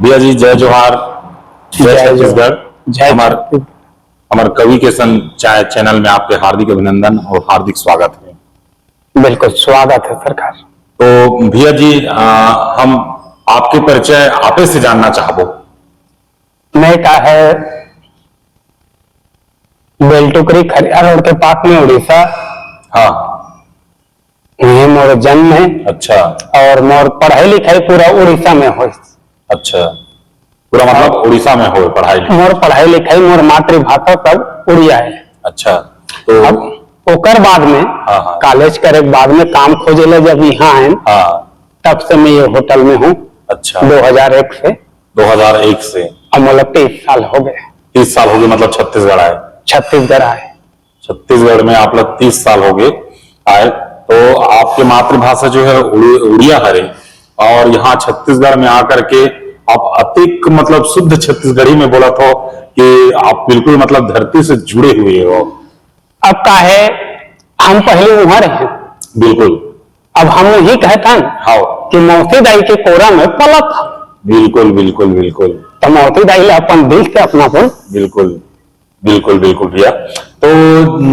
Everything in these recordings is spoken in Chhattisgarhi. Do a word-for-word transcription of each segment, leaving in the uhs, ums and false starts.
भैया जी, जय जोहार, जय जय जोहार। छत्तीसगढ़। जय हमार, छत्तीसगढ़। हमार कवि के संग चाय चैनल में आपके हार्दिक अभिनंदन और हार्दिक स्वागत है। बिल्कुल, स्वागत है सरकार। तो भैया जी, आ, हम आपके परिचय आपे से जानना चाहबो। मैं का है, बेलटुकरी खरिया रोड के पास में उड़ीसा। हाँ। वहीं मोर जन्म है। अच्छा। और मोर पढ़ाई लिखाई पूरा उड़ीसा में होइस। अच्छा, पूरा मतलब हाँ। उड़ीसा में होए पढ़ाई लिखाई? मोर पढ़ाई लिखाई, मोर मातृभाषा सब उड़िया है। अच्छा, तो अब ओकर बाद में, हाँ, हाँ। कॉलेज करे के बाद में काम खोजे ले जब यहाँ आए, हाँ। तब से मैं ये होटल में हूँ। अच्छा। दो हज़ार एक से। दो हज़ार एक से। अब मोला तीस साल हो गए। तीस साल हो गए, मतलब छत्तीसगढ़ आए? छत्तीसगढ़ आए। छत्तीसगढ़ में आप लोग तीस साल हो गए आए, तो आपके मातृभाषा जो है उड़ी-, उड़िया हरे, और यहाँ छत्तीसगढ़ में आकर के आप अतिक मतलब शुद्ध छत्तीसगढ़ी में बोलत हो कि आप बिल्कुल मतलब धरती से जुड़े हुए हो। अब का है, हम पहले उहाँ रहे। बिल्कुल। अब हम वही कहत हन हाँ। कि मौसी दाई के कोरा में पलत हन। बिल्कुल, बिल्कुल, बिल्कुल। तो मौसी दाई ले अपन दिल से अपनापन। बिल्कुल, बिल्कुल, बिल्कुल भैया। तो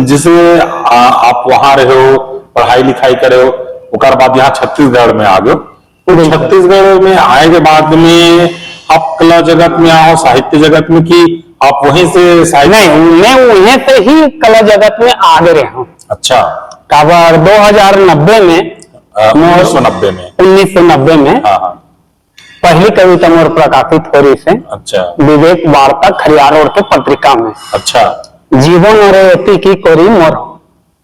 जैसे आ, आप वहाँ रहे हो, पढ़ाई लिखाई करे हो, ओकर बाद यहाँ छत्तीसगढ़ में आ गए हो। तो बिल्कुल। छत्तीसगढ़ में आए के बाद में आप कला जगत में आओ, साहित्य जगत में, कि आप वहीं से साहित्य? नहीं, मैं वहीं से ही कला जगत में आ गए हूँ। अच्छा। काबर दो हज़ार नब्बे में, अ, मोर उन्नीस सौ नब्बे में। उन्नीस सौ नब्बे में हाँ, हाँ। पहली कविता मोर प्रकाशित हो रही से। अच्छा। विवेक वार्ता खरियार रोड के पत्रिका में। अच्छा। जीवन और एती की कोरी मोर।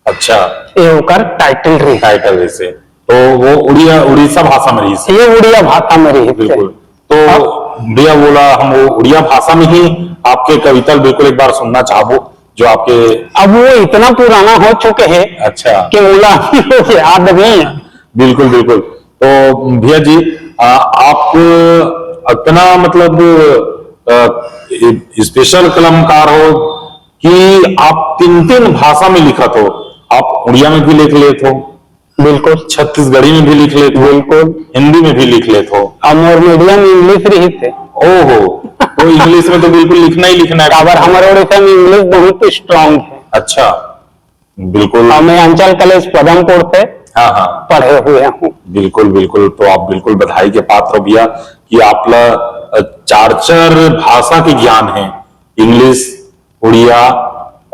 अच्छा। ये ओकर टाइटल रही। टाइटल रही से। तो वो उड़िया, उड़ीसा भाषा में रही से। ये उड़िया भाषा में रही से। बिल्कुल। तो हाँ। भैया बोला, हम वो उड़िया भाषा में ही आपके कविता बिल्कुल एक बार सुनना चाहबो, जो आपके अब वो इतना पुराना हो चुके हैं अच्छा। कि ओला याद नहीं है। बिल्कुल, बिल्कुल। तो भैया जी, आ, आप इतना मतलब, आ, ए-, स्पेशल कलमकार हो कि आप तीन-तीन भाषा में लिखत हो। आप उड़िया में भी लिख लेत हो, बिल्कुल। छत्तीसगढ़ी में भी लिख लेत हो, बिल्कुल। हिंदी में भी लिख लेत हो। अब मोर मीडियम इंग्लिश रही थे। ओहो, तो इंग्लिश में तो बिल्कुल लिखना ही लिखना है। काबर हमर उड़ीसा में इंग्लिश बहुत स्ट्रांग है। अच्छा, बिल्कुल। और मैं अंचल कॉलेज पदमपुर से हाँ, हाँ। पढ़े हुए हूँ। बिल्कुल, बिल्कुल। तो आप बिल्कुल बधाई के पात्र हो भैया कि आप ला, अ, चार चार भाषा के ज्ञान है, इंग्लिश, उड़िया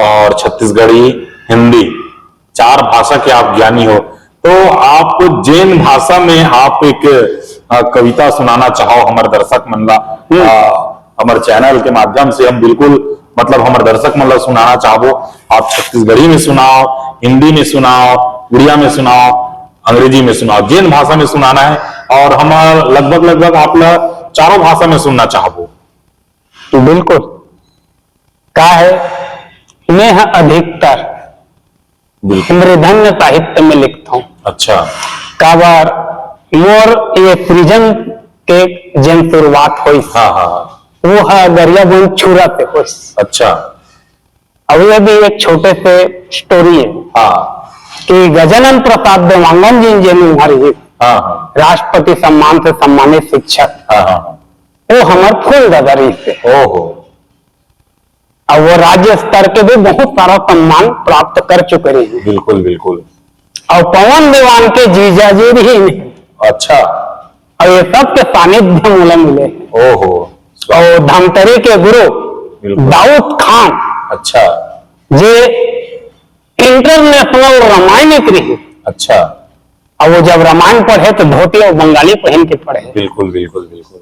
और छत्तीसगढ़ी, हिंदी, चार भाषा के आप ज्ञानी हो। तो आप जेन भाषा में आप एक, अ, कविता सुनाना चाहो हमर दर्शक मन ला, हम्म। अ, हमर चैनल के माध्यम से हम बिल्कुल मतलब हमर दर्शक मन ला सुनाना चाहबो। आप छत्तीसगढ़ी में सुनाओ, हिंदी में सुनाओ, उड़िया में सुनाओ, अंग्रेजी में सुनाओ, जेन भाषा में सुनाना है। और हम लगभग लगभग आप ला चारों भाषा में सुनना चाहबो। बिल्कुल। का है, मैं ह अधिकतर बिल्कुल। मृदंग साहित्य में लिखता हूँ। अच्छा। काबर मोर ये सृजन के जेन शुरुआत होइस, हाँ, हाँ, हाँ। वो ह गरियाबंद छुरा से होइस। अच्छा। अब ये भी एक छोटे से स्टोरी है हाँ। कि गजानन प्रसाद देवांगन जी जेन उहाँ रहिस, हाँ, हाँ। राष्ट्रपति सम्मान से सम्मानित शिक्षक, हाँ, हाँ, हाँ। वो हमर फूल दादा रहिस हे। ओहो। अब वो राज्य स्तर के भी बहुत सारा सम्मान प्राप्त कर चुके रहे हैं। बिल्कुल, बिल्कुल। और पवन देवान के जीजा जी भी नहीं। अच्छा। और ये सब के सानिध्य मोला मिले हैं। ओहो। और धमतरी के गुरु बिल्कुल। दाऊद खान, अच्छा। जे इंटरनेशनल रामायणिक रही। अच्छा। और वो जब रामायण पढ़े तो धोती और बंगाली पहन के पढ़े। बिल्कुल, बिल्कुल, बिल्कुल।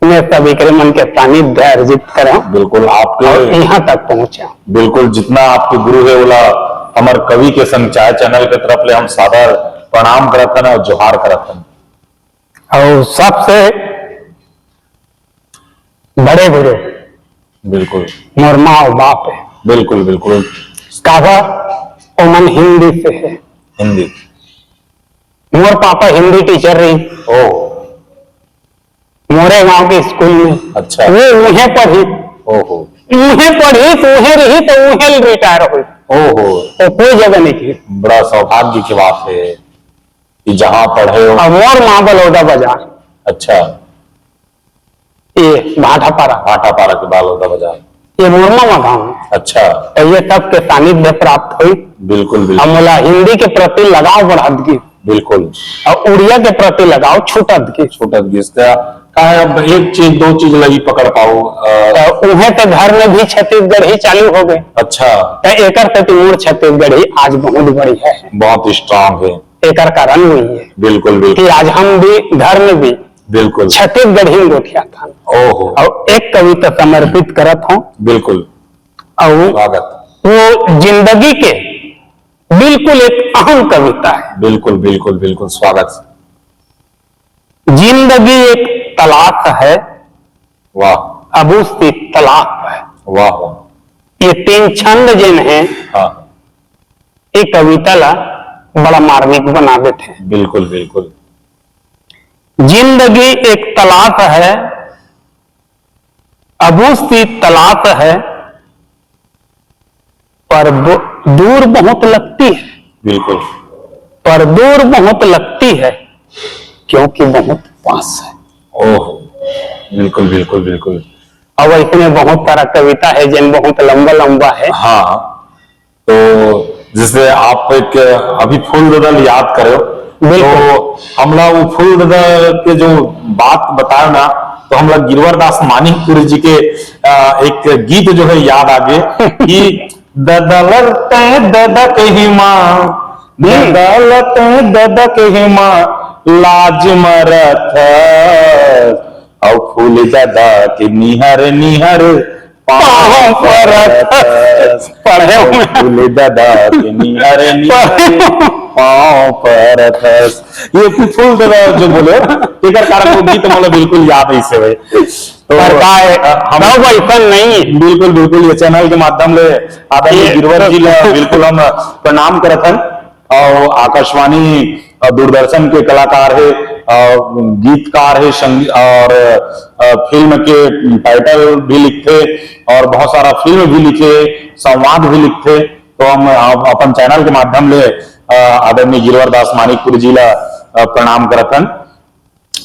मैं सब एकरे मन के सानिध्य अर्जित करें। बिल्कुल, आपके और यहाँ तक पहुँचे। बिल्कुल, जितना आपके गुरु है, ओला हमर कवि के संग चाय चैनल के तरफ ले हम सादर प्रणाम करत हन और जोहार करत हन। और सबसे बड़े गुरु बिल्कुल। मोर माँ और बाप है। बिल्कुल, बिल्कुल। काबर ओमन हिंदी से है। हिंदी। मोर पापा हिंदी टीचर रही। ओह। मोरे गांव के स्कूल में। अच्छा। वो उहें पढ़ी। ओहो। उहें पढ़ी, तो उहें रही, तो उहें रिटायर हुई। ओहो। तो कोई जगह नहीं थी। बड़ा सौभाग्य की बात है कि जहाँ पढ़े हो। अब मोर माँ बलौदा बाजार। अच्छा। ये भाटापारा। भाटापारा के बालोदा बाजार। ये मोर मामा गाँव हे। अच्छा। तो ये सबके सानिध्य प्राप्त होइस। बिल्कुल, बिल्कुल। अब मोला हिंदी के प्रति लगाव बढ़त गिस। बिल्कुल। अउ उड़िया के प्रति लगाव छूटत गिस। छूटत गिस। त का हे, अब एक चीज, दो चीज ला ही पकड़ पाओ, अ, तो उहें तो घर में भी छत्तीसगढ़ी चालू हो गे। अच्छा। तो एकर सेती मोर छत्तीसगढ़ी आज बहुत बढ़िया हे। बहुत strong हे। एकर कारण वही हे। बिल्कुल, बिल्कुल। कि आज हम भी घर में भी बिल्कुल। छत्तीसगढ़ी में गोठियाथन। ओहो। अउ एक कविता समर्पित करत हौं। बिल्कुल। अउ स्वागत। वो जिंदगी के बिल्कुल एक अहम कविता हे। बिल्कुल, बिल्कुल, बिल्कुल, स्वागत। जिंदगी एक तलाश हे। वाह। अब उसकी तलाश हे। वाह, वाह। ये तीन छंद जेन हे, हाँ। ये कविता ला बड़ा मार्मिक बना देथे। बिल्कुल, बिल्कुल। जिंदगी एक तलाश हे, अब उसकी तलाश हे, पर ब-, दूर बहुत लगती है। बिल्कुल। पर दूर बहुत लगती है, क्योंकि बहुत पास है। ओह, बिल्कुल, बिल्कुल, बिल्कुल। अब इसमें बहुत सारा कविता हे, जेन बहुत लंबा लंबा हे। हाँ। तो जैसे आप एक अभी फूल ददा ल याद करे हो, बिल्कुल। तो हमला वो फूल ददा के जो बात बताए ना, तो हमला गिरवर दास मानिकपुरी जी के, अ, एक गीत जो हे याद आ गे कि ददा ल तैं ददा कही माँ, हम्म। ददा ल तैं ददा कही माँ, लाज मरत हस, अउ फूल ददा के निहर निहर पाँव पाँव परत परत हस। पढ़े हूँ। फूल ददा के निहर निहर पाँव परत हस। ये फूल ददा जो बोले, एकर कारण वो गीत मोला बिल्कुल याद अइसे हे। तो पर का हे, अ, हम सब अइसन नहीं हे। बिल्कुल, बिल्कुल, ये channel के माध्यम ले आदरणीय ये गिरवर जी ला बिल्कुल हम प्रणाम करत हन। अउ आकाशवाणी, अ, दूरदर्शन के कलाकार हे, अ, गीतकार हे, संगी-, अउ, अ, फिल्म के title भी लिखथे अउ बहुत सारा फिल्म भी लिखे, संवाद भी लिखथे। तो हम, अ, अपन channel के माध्यम ले, अ, आदरणीय गिरवर दास मानिकपुरी जी ला, अ, प्रणाम करत हन।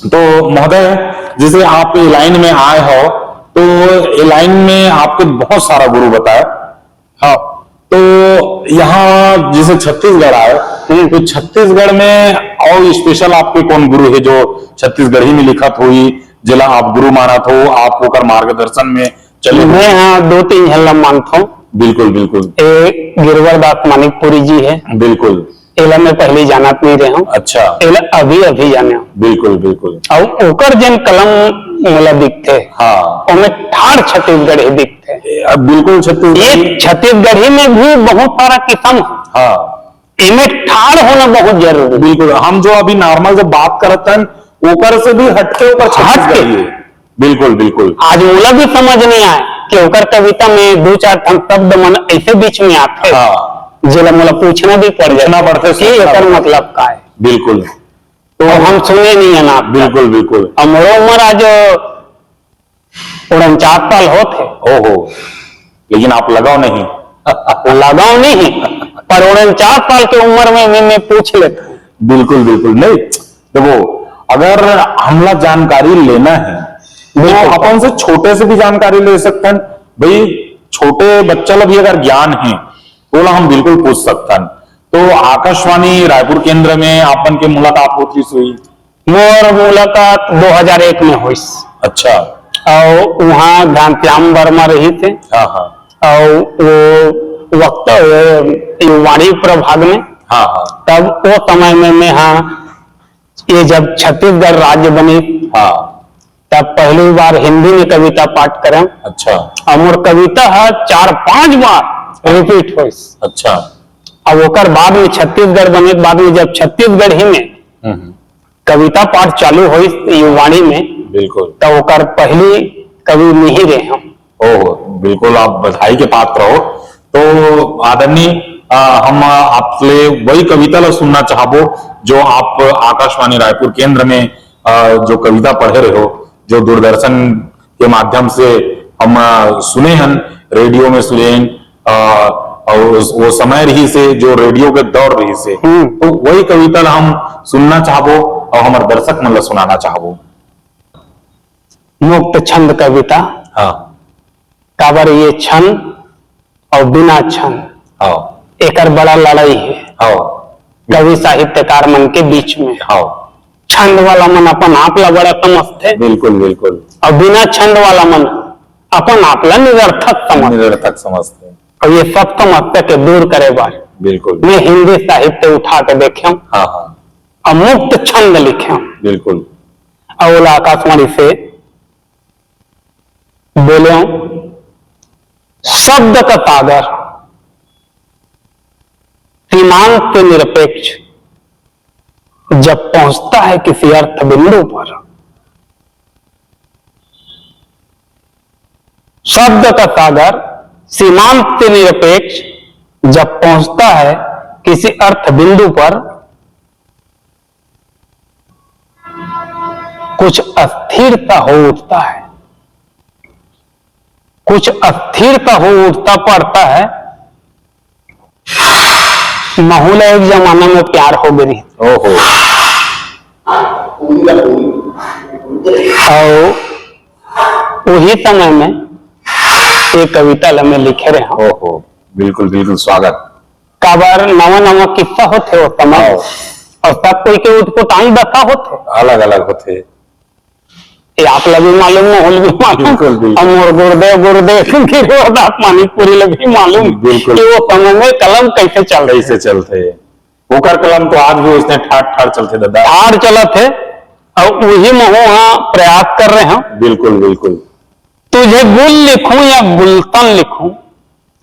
तो महोदय, जैसे आप ये line में आए हो, तो ये line में आपके बहुत सारा गुरु बताए। हाँ। तो यहाँ जैसे छत्तीसगढ़ आए, हम्म। तो छत्तीसगढ़ में अउ special आपके कौन गुरु हे जो छत्तीसगढ़ी में लिखत होही, जेला आप गुरु मानत हो, आप ओकर मार्गदर्शन में चले हो? मैं हाँ दो तीन झन ला मानथों। बिल्कुल, बिल्कुल। ए गिरवर दास मानिकपुरी जी हे। बिल्कुल। एला मैं पहले जानत नहीं रहे हूँ। अच्छा। एला अभी अभी जाने हूँ। बिल्कुल, बिल्कुल। अउ ओकर जेन कलम मोला दिखथे, हाँ। ओमे ठाढ़ छत्तीसगढ़ी दिखथे। ए, अब बिल्कुल छत्तीसगढ़ी। ये छत्तीसगढ़ी में भी बहुत सारा किसम हे। हाँ। एमे ठाढ़ होना बहुत जरूरी हे। बिल्कुल, हम जो अभी normal जो बात करत हन, ओकर से भी हटके ओकर हट के। छत्तीसगढ़ी हे। बिल्कुल, बिल्कुल। आज मोला भी समझ नहीं आए कि ओकर कविता में दो चार ठन शब्द मन ऐसे बीच में आथे, हाँ। जेला मोला पूछना भी पड़ पूछना जाथे पड़थे, कि सोचना एकर पड़थे। मतलब का हे। बिल्कुल। तो हम सुने नहीं हे ना। बिल्कुल, बिल्कुल। अउ मोरो उमर आज उनचास साल होत हे। ओहो, लेकिन आप लगाव नहीं। लगाव नहीं, पर उनचास साल के उमर में मैं, मैं पूछ लेता हूँ। बिल्कुल, बिल्कुल। नहीं, देखो, अगर हमला जानकारी लेना हे, तो बिल्कुल। अपन से छोटे से भी जानकारी ले सकथन। भाई, छोटे बच्चा ला भी अगर ज्ञान हे, तो ओला हम बिल्कुल पूछ सकथन। तो आकाशवाणी रायपुर केंद्र में आप मन के मुलाकात होत रहिस होही? मोर मुलाकात दो हज़ार एक में होइस। अच्छा। अउ उहाँ घनश्याम वर्मा रहिस हे। हाँ, हाँ। अउ वो वक्त, वो वाणी प्रभाग में। हाँ, हाँ। तब वो समय में मैं हाँ, ये जब छत्तीसगढ़ राज्य बने, हाँ। तब पहली बार हिंदी में कविता पाठ करें। अच्छा। अउ मोर कविता ह चार पांच बार repeat होइस। अच्छा। अब ओकर बाद में छत्तीसगढ़ बने के बाद में जब छत्तीसगढ़ी में हम्म, हम्म। कविता पाठ चालू होइस युवाणी में, बिल्कुल। तब ओकर पहली कवि मैं ही रहे हूँ। ओह, बिल्कुल आप बधाई के पात्र हो। तो आदरणीय, अ, हम आपले वही कविता ला सुनना चाहबो जो आप आकाशवाणी रायपुर केंद्र में, अ, जो कविता पढ़े रहे हो, जो दूरदर्शन के माध्यम से हम, अ, सुने हन, रेडियो में सुने हन, अ, अउ उस, वो समय रहिस हे जो रेडियो के दौर रहिस हे। हम्म। तो वही कविता ला हम सुनना चाहबो अउ हमर दर्शक मन ला सुनाना चाहबो। मुक्त छंद कविता। हाँ। काबर ये छंद और बिना छंद, हाँ। एकर बड़ा लड़ाई है। हाँ। कवि साहित्यकार मन के बीच में। हाँ। छंद वाला मन अपन आप ला बड़ा समझथे। बिल्कुल, बिल्कुल। और बिना छंद वाला मन अपन आप ला निरर्थक समझथे। निरर्थक समझथे। और ये सब समस्या के दूर करे बर बिल्कुल। मैं हिंदी साहित्य उठा के देखे हूँ। हाँ, हाँ। और मुक्त छंद लिखे हूँ। बिल्कुल। और ओला आकाशवाणी से बोले हूँ, शब्द का सागर सीमांत से निरपेक्ष जब पहुंचता है किसी अर्थ बिंदु पर, शब्द का सागर सीमांत से निरपेक्ष जब पहुंचता है किसी अर्थ बिंदु पर, कुछ अस्थिरता हो उठता है, कुछ अस्थिरता हो उठता पड़ता है। महू ला एक जमाना में प्यार हो गई। ओहो। और वही समय में एक कविता ला मैं लिखे रहे हूँ। ओहो, बिल्कुल, बिल्कुल स्वागत। काबर नवा नवा किस्सा होथे वो समय। हाँ। और सब कोई के उठपुटांग दशा होथे। अलग अलग होथे। ये आप ला भी मालूम, मोहू ला भी मालूम। बिल्कुल, बिल्कुल। और मोर गुरुदेव, गुरुदेव गिरिवरदास मानिकपुरी ला भी मालूम बिल्कुल। कि वो समय में कलम कैसे चल कैसे चलथे। ओकर कलम तो आज भी उसने ठाट ठाट चलथे दादा। ठाट चलत है। और वही महू हाँ प्रयास कर रहे हैं। बिल्कुल, बिल्कुल। तुझे गुल लिखूं या गुलशन लिखूं,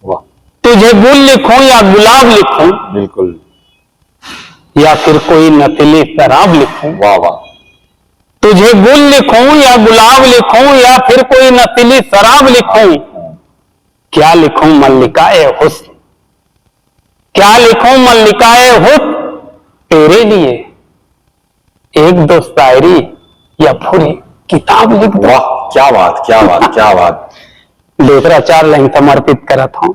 वाह। तुझे गुल लिखूं या गुलाब लिखूं, बिल्कुल। या फिर कोई नशीली शराब लिखूं। वाह, वाह। तुझे गुल लिखूं या गुलाब लिखूं या फिर कोई नशीली शराब लिखूं, क्या लिखूं मल्लिका ए हुस्न, क्या लिखूं मल्लिका ए हुस्न तेरे लिए, एक दो शायरी या पूरी किताब लिख दो। वाह, क्या बात, क्या बात, क्या बात। दूसरा चार लाइन समर्पित करत हूं।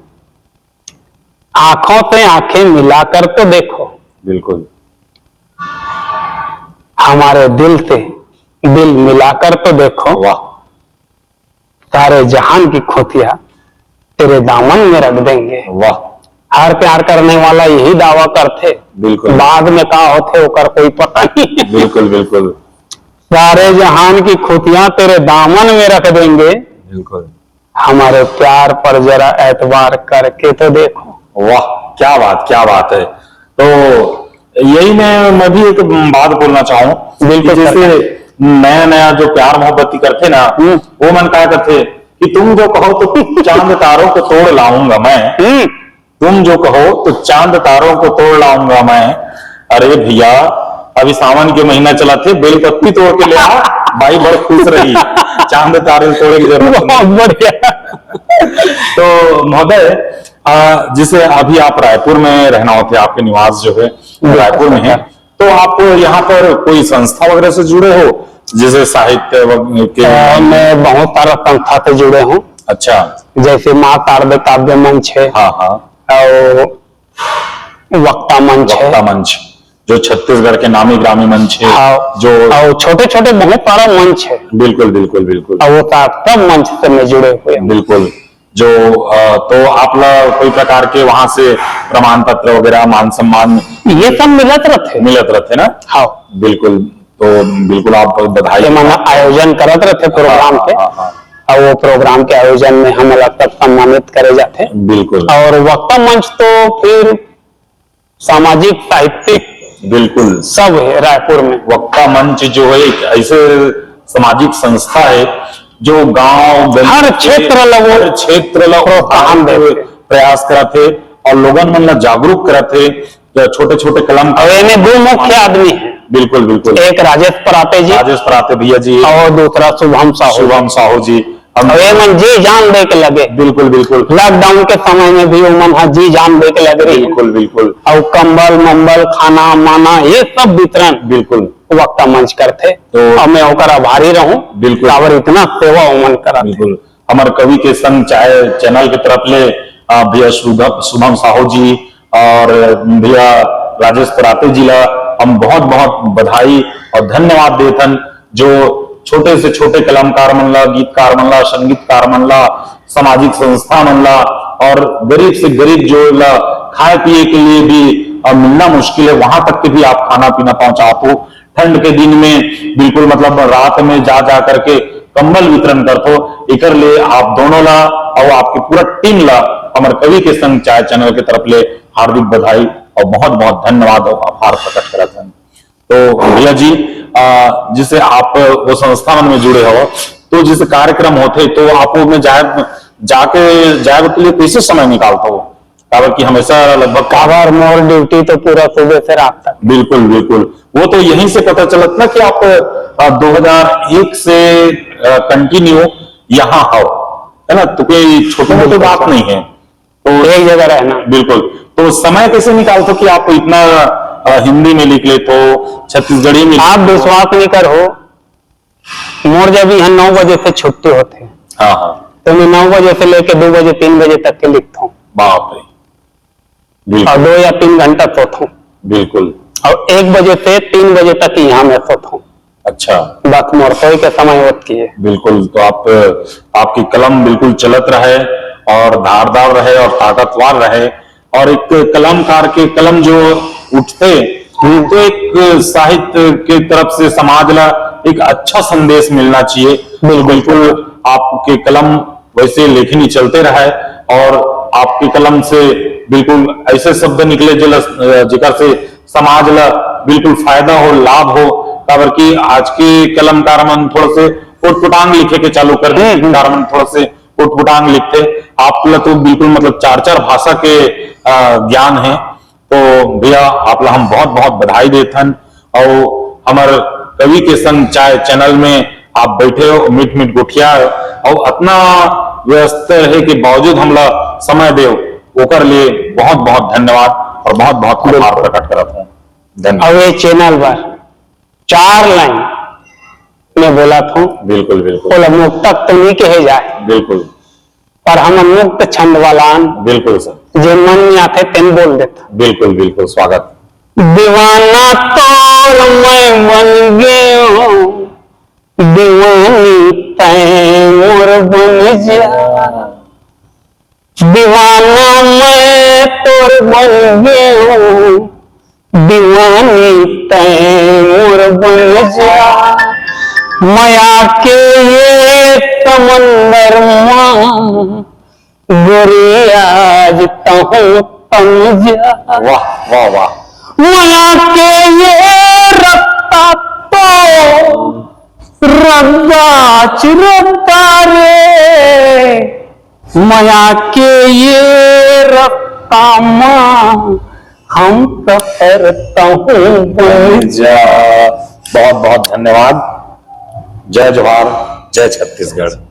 आंखों से आंखें मिलाकर तो देखो। बिल्कुल। हमारे दिल से दिल मिलाकर तो देखो। वाह। सारे जहान की खुशियां तेरे दामन में रख देंगे। वाह। हर प्यार करने वाला यही दावा करथे। बिल्कुल। बाद में का होथे ओकर कोई पता नहीं। बिल्कुल, बिल्कुल। सारे जहान की खुशियां तेरे दामन में रख देंगे। बिल्कुल। हमारे प्यार पर जरा एतबार करके तो देखो। वाह, क्या बात, क्या बात है। तो यही मैं, मैं भी एक बात बोलना चाहूँ बिल्कुल कि जैसे सर। नया नया जो प्यार मोहब्बती करथे ना, हम्म। वो मन का करथे कि तुम जो कहो तो चांद तारों को तोड़ लाऊंगा मैं। हम्म। तुम जो कहो तो चांद तारों को तोड़ लाऊंगा मैं। अरे भैया, अभी सावन के महीना चलत हे, बेलपत्ती तोड़ के ले आ, बाई बड़ खुश रही। चांद तारे तोड़े की जरूरत नहीं। बहुत बढ़िया। तो महोदय, आ, जैसे अभी आप रायपुर में रहना होथे, आपके निवास जो है बिल्कुल। रायपुर में है, तो आप यहाँ पर कोई संस्था वगैरह से जुड़े हो, जैसे साहित्य वग-, के? अ, मैं बहुत सारा संस्था से जुड़े हूँ। अच्छा। जैसे माँ शारदे काव्य मंच है। हाँ, हाँ। और वक्ता मंच है। वक्ता मंच, जो छत्तीसगढ़ के नामी ग्रामी मंच है, हाँ, जो और छोटे-छोटे बहुत सारा मंच है। बिल्कुल, बिल्कुल, बिल्कुल। और वो सब, सब मंच से मैं जुड़े हुए हूँ। बिल्कुल। जो, अ, तो आप ला कोई प्रकार के वहाँ से प्रमाण पत्र वगैरह, मान सम्मान? ये सब मिलत रथे। मिलत रथे ना? हाँ। बिल्कुल। तो बिल्कुल आप बधाई ये माना आयोजन करत रथे program हाँ, के। हाँ, हाँ। और वो program के आयोजन में हमला सब सम्मानित करे जाथे। बिल्कुल। और वक्ता मंच तो फिर सामाजिक, साहित्यिक बिल्कुल। सब है रायपुर में। वक्ता मंच जो है एक ऐसे सामाजिक संस्था है जो गांव, गली हर के क्षेत्र ला वो हर क्षेत्र ला प्रोत्साहन उभारे के देथे। प्रयास करत हे और लोगन मन ला जागरूक करत हे। जो छोटे-छोटे कलम और एमे दो मुख्य आदमी हैं। बिल्कुल, बिल्कुल। एक राजेश पराते जी राजेश पराते भैया जी। और दूसरा शुभम साहू। शुभम साहू जी। हम और ये मन जी जान दे के लगे। बिल्कुल, बिल्कुल। Lockdown के समय में भी वो मन हा जी जान दे के लगे रही। बिल्कुल, बिल्कुल। और कंबल, मंबल, खाना, माना, ये सब वितरण बिल्कुल। वक्ता मंच करथे। तो और मैं ओकर आभारी रहूं। बिल्कुल। काबर इतना सेवा ओमन करत हे। बिल्कुल। हमर कवि के संग चाहे channel के तरफ ले, अ, भैया शुभम, शुभम साहू जी और भैया राजेश पराते जी ला हम बहुत बहुत बधाई और धन्यवाद देथन, जो छोटे से छोटे कलाकार मन ला, गीतकार मन ला, संगीतकार मन ला, सामाजिक संस्था मन ला और गरीब से गरीब जो ला खाए पिए के लिए भी, अ, मिलना मुश्किल है, वहां तक के भी आप खाना पीना पहुंचात हो। ठंड के दिन में बिल्कुल मतलब रात में जा जा करके कंबल वितरण करत हो। एकर ले आप दोनों ला और आपके पूरा टीम ला हमर कवि के संग चाय चैनल के तरफ ले हार्दिक बधाई और बहुत बहुत धन्यवाद और आभार प्रकट करत हन। तो भैया जी, अ, जैसे आप वो संस्था मन में जुड़े हो, तो जैसे कार्यक्रम होथे तो आप वो में जाए, जाके जाए के लिए कैसे समय निकालत हो? काबर कि हमेशा लगभग काबर मोर ड्यूटी तो पूरा सुबह से रात तक। बिल्कुल, बिल्कुल। वो तो यहीं से पता चलत ना कि आप, अ, दो हज़ार एक से, अ, कंटिन्यू यहाँ हो, है ना? तो कोई छोटी मोटी बिल्कुल बात सर। नहीं है। तो एक जगह रहना। बिल्कुल। तो समय कैसे निकालत हो कि आप इतना, अ, हिंदी में लिख लेत हो, छत्तीसगढ़ी में आप लिख लेत हो? विश्वास नहीं कर हो, मोर जब यहाँ नौ बजे से छुट्टी होथे, हाँ, हाँ। तो मैं नौ बजे से लेके दो बजे, तीन बजे तक के लिखत हूँ। बाप रे। बिल्कुल। और दो या तीन घंटा सोत हूँ। बिल्कुल। और एक बजे से तीन बजे तक यहाँ मैं सोत हूँ। अच्छा। बस मोर सोए के समय होत की है। बिल्कुल, तो आप, आपकी कलम बिल्कुल चलत रहे और धारदार रहे और ताकतवर रहे, और एक कलमकार के कलम जो उठथे, हम्म। तो एक साहित्य के तरफ से समाज ला एक अच्छा संदेश मिलना चाहिए। बिल्कुल। बिल्कुल, आपके कलम वैसे लेखनी चलते रहे और आपके कलम से बिल्कुल ऐसे शब्द निकले जेला, जेकर से समाज ला बिल्कुल फायदा हो, लाभ हो। काबर कि आज के कलमकार मन थोड़ा से उटपुटांग लिखे के चालू कर दे, हम्म, हम्म। कार मन थोड़ा से उटपुटांग लिखथे। आप ला तो बिल्कुल मतलब चार चार भाषा के, अ, ज्ञान है। तो भैया, आप ला हम बहुत बहुत बधाई देथन। और हमर कवि के संग चाय चैनल में आप बैठे हो, मीठ मीठ गोठिया हो, और अतना व्यस्त रहे के बावजूद हमला समय देव, ओकर लिए बहुत बहुत धन्यवाद और बहुत बहुत आभार बिल्कुल। प्रकट करत हूँ। धन्यवाद। और ये चैनल पर चार लाइन में बोलत हूँ। बिल्कुल, बिल्कुल। ओला मुक्तक तो नहीं कहे जाए। बिल्कुल। पर हम मुक्त छंद वाला अन। बिल्कुल सर। जे मन में आथे तेन बोल देत। बिल्कुल, बिल्कुल, स्वागत। दीवाना तोर मैं बन गयो, दीवानी तै मोर बन जा। दीवाना मैं तोर बन गयो, दीवानी तै मोर बन जा। मया के ये समंदर मा गोरी आज तहूँ तम जा। वाह, वाह, वाह। मया के ये रस्ता तो रद्दा च रद्दा रे, मया के ये रस्ता मा हम सफर तहूँ बन जा। बहुत बहुत धन्यवाद। जय जोहार, जय छत्तीसगढ़।